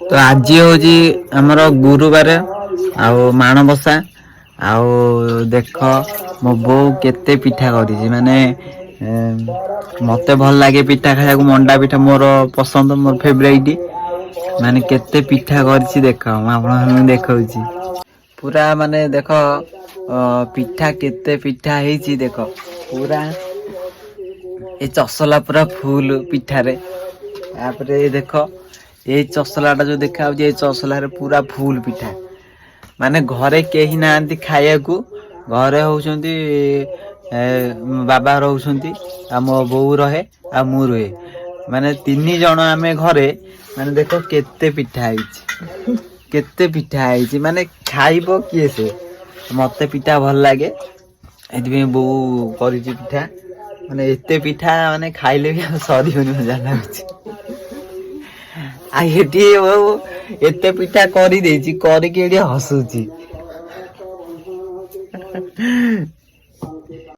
ତ ଆଜି ହଉଛି ଆମର ଗୁରୁବାର ଆଉ ମାଣବସା। ଆଉ ଦେଖ ମୋ ବୋଉ କେତେ ପିଠା କରିଛି। ମାନେ ମତେ ଭଲ ଲାଗେ ପିଠା ଖାଇବାକୁ, ମଣ୍ଡା ପିଠା ମୋର ପସନ୍ଦ, ମୋର ଫେବରାଇଟ। ମାନେ କେତେ ପିଠା କରିଛି ଦେଖ, ମୁଁ ଆପଣମାନଙ୍କୁ ଦେଖଉଛି ପୁରା। ମାନେ ଦେଖ ପିଠା କେତେ ପିଠା ହେଇଛି ଦେଖ। ପୁରା ଏ ଚସଲା ପୁରା ଫୁଲ ପିଠାରେ। ତାପରେ ଦେଖ ଏଇ ଚସଲାଟା ଯୋଉ ଦେଖା ହଉଛି, ଏଇ ଚସଲାରେ ପୁରା ଫୁଲ ପିଠା। ମାନେ ଘରେ କେହି ନାହାନ୍ତି ଖାଇବାକୁ। ଘରେ ହଉଛନ୍ତି ବାବା ରହୁଛନ୍ତି ଆଉ ମୋ ବୋଉ ରହେ ଆଉ ମୁଁ ରୁହେ, ମାନେ 3 ଜଣ ଆମେ ଘରେ। ମାନେ ଦେଖ କେତେ ପିଠା ହେଇଛି, କେତେ ପିଠା ହେଇଛି, ମାନେ ଖାଇବ କିଏ ସେ? ମତେ ପିଠା ଭଲ ଲାଗେ, ଏଥିପାଇଁ ବୋଉ କରିଛି ପିଠା। ମାନେ ଏତେ ପିଠା ମାନେ ଖାଇଲେ ବି ଆଉ ସରିବନି ମଜା ଲାଗୁଛି। ଆଉ ଏଠି ବୋଉ ଏତେ ପିଠା କରିଦେଇଛି, କରିକି ଏଠି ହସୁଛି।